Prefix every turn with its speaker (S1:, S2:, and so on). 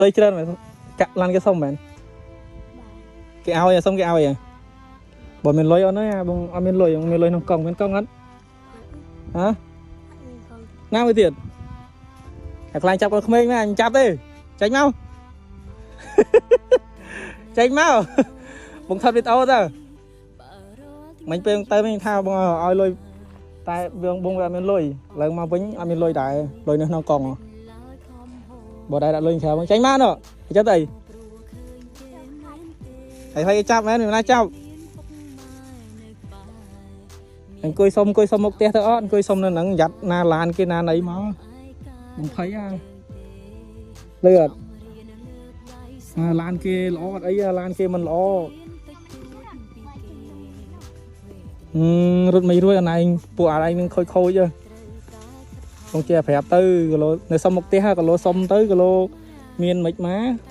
S1: លុយច្រើនមែនកាក់ឡានគេសុំមែនគេឲ្យសុំគេឲ្យបើមានលុយអត់ណាបងអត់មានលុយមានលុយក្នុងកង់មានកង់អត់ហ៎ណាមួយទៀតតែខ្លាញ់ចាប់គាត់ក្មេងមែនអញចាប់ទេចេញមក ចេញមកបងថតវីដេអូទៅមិញពេលទៅវិញថាបងឲ្យលុយតែបងបងវាអត់មានលុយឡើងមកវិញអត់មានលុយដែរលុយនៅក្នុងកង់បើដែរដាក់លុយក្រៅបងចេញមកនោះចិត្តអីហើយហើយចាប់មែនមានណាចាប់អង្គុយសុំអង្គុយសុំមុខផ្ទះទៅអត់អង្គុយសុំនៅហ្នឹងយ៉ាត់ណាឡានគេណាណីមកបំភ័យអាលឺអត់អាឡានគេល្អអត់អីឡានគេមិនល្អរត់មិនរួចអនឯងពួកអនឯងនឹងខូចខូចហ៎បងជាប្រាប់ទៅគីឡូនៅសុំមុខផ្ទះគីឡូសុំទៅគីឡូមានមិនមក